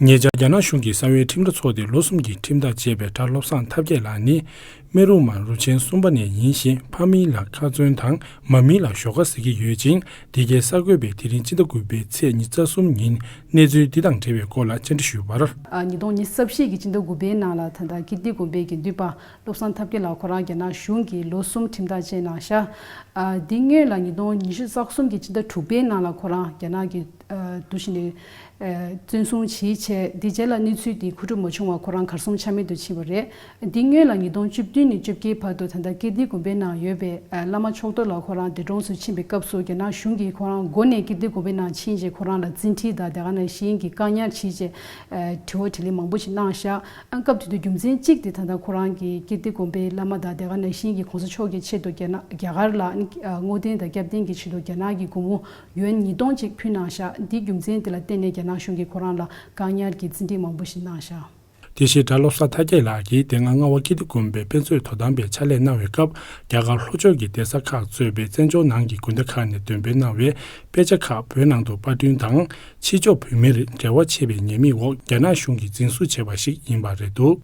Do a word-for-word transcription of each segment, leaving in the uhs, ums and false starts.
ཉེ་ཆར་རྒྱ་ནག་གཞུང་གིས་གསང་བའི་ཁྲིམས་ར་ཚོགས་ཏེ་ལོ་གསུམ་གྱི་ཁྲིམས་ཐག་བཅད་པའི་གྲྭ་བློ་བཟང་ཐབས་མཁས་ལགས་ནི། སྨན་རུམ་མ་རུ་ཆེན་གསུམ་པ་ནས་ཡིན་ཞིང་། ཕ་མིང་ལ་ཁ་ཚོན་དང་མ་མིང་ལ་ཞོགས་ཀ་ཟེར་གྱི་ཡོད་ཅིང་། འདི་གའི་གསར་འགོད་པས་དེ་རིང་སྤྱི་ཟླ་དགུ་པའི་ཚེས་ཉི་ཤུ་རྩ་གསུམ་ཉིན་གནས་ཚུལ་འདི་དང་འབྲེལ་བའི་སྐོར་ལ་བཅར་འདྲི་ཞུས་པར། ཉིས་སྟོང་ཉི་ཤུ་རྩ་བཞི་གི་སྤྱི་ཟླ་དགུ་པའི་ནང་ལ་ད་ལྟ་ཀིརྟི་དགོན་པའི་དགེ་འདུན་པ་བློ་བཟང་ཐབས་མཁས་ལགས་ཁོ་རང་རྒྱ་ནག་གཞུང་གིས་ལོ་གསུམ་ཁྲིམས་ཐག་བཅད་གནང་ཤག་འདི་སྔོན་ལ་ཉིས་སྟོང་ཉི་ཤུ་རྩ་གསུམ་གྱི་སྤྱི་ཟླ་དྲུག་པའི་ནང་ལ་ཁོ་རང་རྒྱ་ནག་གི་འདུ་ཤེས་ནས་བཙོན་བཟུང་བྱས་བྱས། འདི་རྗེས་ལ་གནས་ཚུལ་འདི་མཁོ་སྒྲུབ་མ་བྱུང་བར་ཁོ་རང་གར་སོང་ཆ་མེད་དུ་ཕྱིན་པ་རེད། འདི་སྔོན་ལ་ཉིས་སྟོང་བཅུ་བདུན་ནས་བཅོ་བརྒྱད་བར་དུ་ད་ལྟ་ཀིརྟི་དགོན་པའི་ནང་ཡོད་པའི་བླ་མ་ཕྱོགས་གཏོགས་ལགས་ཁོ་རང་འདས་གྲོངས་སུ་ཕྱིན་པའི་སྐབས་སུ་རྒྱ་ནག་གཞུང་གིས་ཁོ་རང་མགོ་ནས་ཀིརྟི་དགོན་པའི་ནང་ཕྱིན་རྗེས་ཁོ་རང་ལ་འཛིན་ཁྲིམས་དང་དེ་ག་ནང་བཞིན་གྱི་བཀག་ཉར་བྱས་རྗེས་དྲི་བ་དྲིས་ལན་མང་པོ་ཞིག་གནང་ཤག་སྐབས་དེ་དུས་རྒྱུ་མཚན་གཅིག་དེ་ད་ལྟ་ཁོ་རང་གིས་ཀིརྟི་དགོན་པའི་བླ་མ་དང་དེ་ག་ནང་བཞིན་གྱི་གོང་ས་མཆོག་གི་ཆེད་དུ་རྒྱ་ནག་རྒྱ་གར་ལ་བསྔོ་རྟེན་དང་སྐྱབས་རྟེན་གྱི་ཆེད་དུ་རྒྱ་ནག་གི་སྒོར་མོ་ཡོན་ཉིས་སྟོང་ཅིག་ཕུལ་གནང་ཤག་འདི་རྒྱུ་མཚན་དེ་ལ་བརྟེན་ནས་རྒྱ་ནག་གཞུང་གིས་ཁོ་རང་ལ་བཀག་ཉར་གྱི་བཙན་ཁྲིམས་མང་པོ་ཞིག་གནང་ཤག་དེ་བཞིན་གྲྭ་བློ་བཟང་ཐབས་མཁས་ལགས་ཀྱིས་དེ་སྔ་རྔ་བ་ཀིརྟི་དགོན་པའི་དཔེ་མཛོད་དོ་དམ་པའི་ཕྱག་ལས་གནང་བའི་སྐབས། རྒྱ་གར་ལྷོ་ཕྱོགས་ཀྱི་གདན་ས་ཁག་གཙོས་པའི་བཙན་བྱོལ་ནང་གི་དགོན་སྡེ་ཁག་ནས་འདོན་སྤེལ་གནང་བའི་དཔེ་ཆ་ཁག་བོད་ནང་དུ་པར་སྐྲུན་དང་། ཕྱི་ཕྱོགས་བོད་མིར་འབྲེལ་བ་བྱེད་པའི་ཉེས་དམིགས་འོག་རྒྱ་ནག་གཞུང་གིས་འཛིན་བཟུང་བྱས་པ་ཞིག་ཡིན་པ་རེད་འདུག་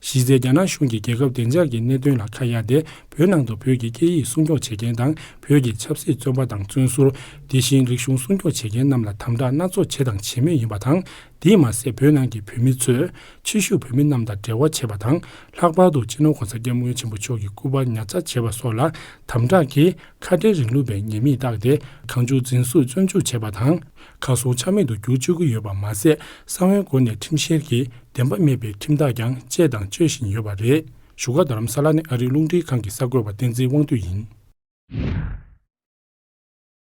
གཞི་རྩའི་རྒྱ་ནག་གཞུང་གིས་རྒྱལ་ཁབ་བདེ་འཇགས་ཀྱི་གནད་དོན་ལ་ཁ་གཡར་ཏེ། བོད་ནང་དུ་བོད་ཀྱི་སྐད་ཡིག་སྲུང་སྐྱོང་བྱེད་མཁན་དང་། བོད་ཀྱི་ཆབ་སྲིད་བཙོན་པ་དང་བཙོན་ཟུར། དེ་བཞིན་རིག་གཞུང་སྲུང་སྐྱོང་བྱེད་མཁན་རྣམས་ལ་དམ་དྲག་སྣ་ཚོགས་བྱས་དང་བྱེད་མུས་ཡིན་པ་དང་། དེས་མ་ཟད། བོད་ནང་གི་བོད་མི་ཚོས་ཕྱི་བཞུགས་བོད་མི་རྣམས་དང་འབྲེལ་བ་བྱེད་པ་དང་། ལྷག་པར་དུ་སྤྱི་ནོར་༸གོང་ས་༸སྐྱབས་མགོན་ཆེན་པོ་མཆོག་གི་སྐུ་པར་ཉར་ཚགས་བྱེད་པ་སོགས་ལ་དམ་དྲག་གིས་ཁ་བྲལ་རིང་ལུགས་པའི་ཉེས་དམིགས་བཏགས་ཏེ། གང་བྱུང་འཛིན་བཟུང་བཙོན་འཇུག་བྱས་པ་དང་། གར་སོང་ཆ་མེད་དུ་བསྒྱུར་བཅུག་གི་ཡོད་པ་མ་ཟད། གསང་བའི་སྒོ་ནས་ཁྲིམས་བཤེར་གྱིས་བདེན་པ་མེད་པའི་ཁྲིམས་ཐག་ཀྱང་བཅད་དང་གཅོད་བཞིན་ཡོད་པ་རེད། བཞུགས་སྒར་རྡ་རམ་ས་ལ་ནས་ཨ་རིའི་རླུང་འཕྲིན་ཁང་གི་གསར་འགོད་པ་བསྟན་འཛིན་དབང་འདུས་ཡིན།